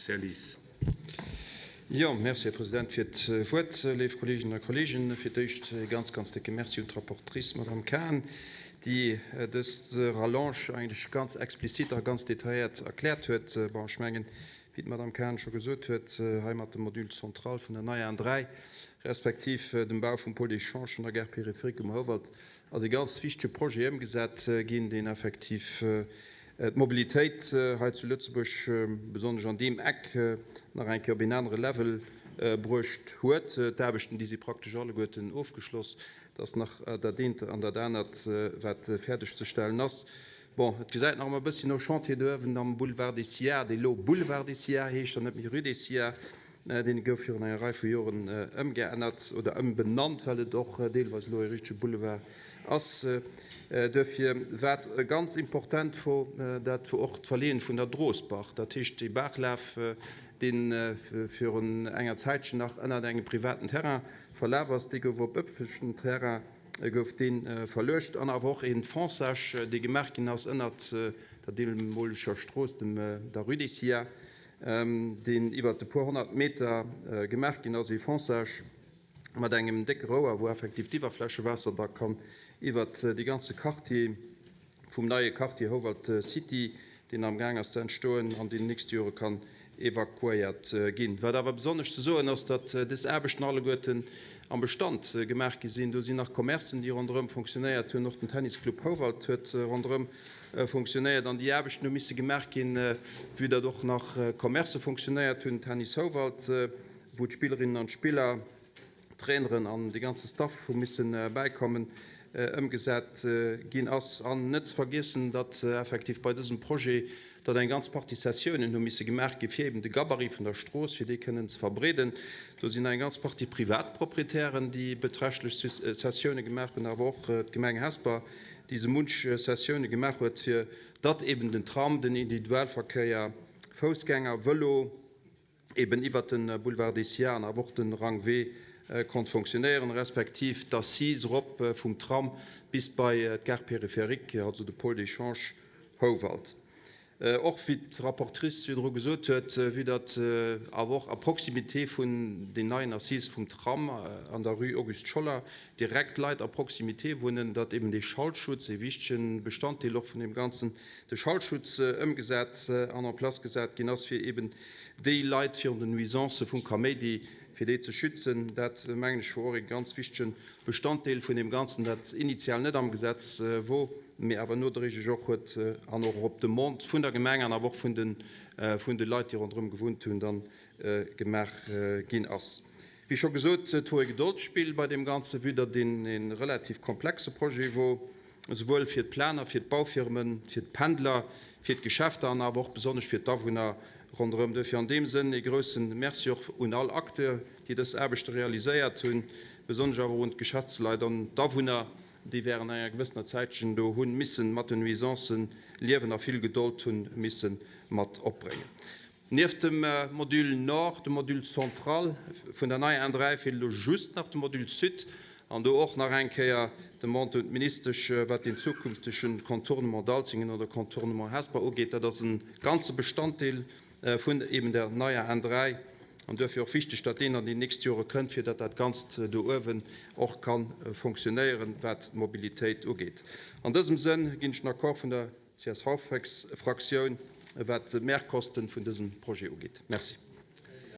Salis. Jo, Merci, Här President, fir d'Wuert. Léif Kolleeginnen a Kolleegen, fir d'éischt e ganz, ganz décke Merci un d'Rapportrice, Madamm Cahen, déi dës Rallonge eigentlech ganz explizit a ganz detailléiert erkläert huet. Bon, ech mengen, wéi d'Madamm Cahen scho gesot huet, hei mat dem Module central vun der neier N3 respektiv dem Bau vum Pôle d'échange vun der Gare périphérique um Houwald ass e ganz wichtege Projet ëmgesat ginn, deen effektiv d'Mobilitéit hei zu Lëtzebuerg, besonnesch an deem Eck, nach eng Kéier op een anere Level bruecht huet. D'Aarbechten, déi si praktesch alleguerten ofgeschloss. Et ass nach dat eent an dat anert, wat fäerdegzestellen ass. Bon, et gesäit nach ëmmer e bësschen no Chantier do uewen am Boulevard des SIAR, dee lo Boulevard des SIAR heescht an net méi Rue des SIAR. Dee gouf virun enger Rei vu Joren ëmgeännert oder ëmbenannt, well et och deelweis elo e richtege Boulevard ass. Duerfir, wat ganz important wor, dat wor och d'Verleeën vun der Drosbach, dat heescht dee Baachlaf, dee virun enger Zäitchen nach ënnert engem privaten Terrain verlaf ass, dee gouf op ëffentlechen Terrain gouf dee verluecht an awer och e Fonçage, dee gemaach ginn ass ënnert der deemoleger Strooss, dem der Rue des Sillats. deen iwwert e puer 100 Meter gemaach ginn ass, ee Fonçage mat engem décke Rouer, wou effektiv d'Iwwerflächewaasser da kann iwwert dee ganze Quartier vum neie Quartier Houwald City, deen am Gaang ass ze entstoen, an deenen nächste Jore kann evakuéiert ginn. Wat awer besonnesch ze soen ass, datt dës Aarbechten alleguerten am Bestand gemaach gi sinn. Do sinn nach Commercen, déi ronderëm fonctionnéiert hunn. Och den Tennisclub Houwald huet ronderëm Funktionéiert an déi Aarbechten hu misse gemaach ginn, vue datt och nach Commercë funktionéiert hunn, Tennis Houwald, wou d'Spillerinnen an d'Spiller, d'Traineren an de ganze Staff hu misse bäikommen, ëmgesat ginn ass. An net ze vergiessen, datt effektiv bei dësem Projet, datt eng ganz Partie Cessiounen hu misse gemaach ginn, fir eben de Gabarit vun der Strooss, fir dee kënnen ze verbreeden. Do sinn eng ganz Partie Privatproprietären, déi beträchtlech Cessioune gemaach hunn, awer och d'Gemeng Hesper, déi sou munch Sessioune gemaach huet, fir datt eben den Tram, den Individualverkéier, Foussgänger, Vëlo eben iwwert de Boulevard des SIA an awer och de Rang W konnt fonctionnéieren, respektiv d'Assise erop vum Tram bis bei d'Gare périphérique, also de Pôle d'échange Houwald. Och wéi d'Rapportrice virdru gesot huet, vue datt awer och à proximité vun den neien Assisë vum Tram an der Rue Auguste Scholler direkt Leit à proximité wunnen, datt eben dee Schallschutz, e wichtege Bestanddeel och vun deem Ganzen, de Schallschutz ëmgesat an en place gesat ginn ass, fir eben déi Leit virun den Nuisancë vum Kaméidi, fir déi ze schützen. Dat, mengen ech, wor och e ganz wichtege Bestanddeel vun deem Ganzen, dat initial net am Gesetz wor, mee awer nodréiglech och huet an och op Demande vun der Gemeng an awer och vun de vun de Leit, déi ronderëm gewunnt hunn, dann gemaach ginn ass. Wéi scho gesot, et wor e Gedoldsspill bei deem Ganzen, vue datt een e relativ komplexe Projet wor, esouwuel fir d'Planer, fir d'Baufirmen, fir d'Pendler, fir d'Geschäfter an awer och besonnesch fir d'Awunner ronderëm. Duerfir an deem Sënn ee grousse Merci och un all Acteur, déi dës Aarbechte realiséiert hunn, besonnesch awer un d'Geschäftsleit an d'Awunner, déi während enger gewëssener Zäitchen do hu missen mat den Nuisancen liewen a vill Gedold hu misse mat opbréngen. Nieft dem Module Nord, dem Module Central vun der neier N3 feelt elo just nach de Module Sud an do och nach eng Kéier Demande un d'Ministesch, wat deen zukünftege Contournement Dalzingen oder Contournement Hesper ugeet. Dat ass e ganze Bestanddeel vun eben der neier N3 an duerfir och wichteg, datt deen an déi nächst Jore kënnt, fir datt dat Ganzt do uewen och ka fonctionnéieren, wat d'Mobilitéit ugeet. An dësem Sënn ginn ech den Accord vun der CSV-Fraktioun, wat d'Mehrkosten vun dësem Projet ugeet. Merci.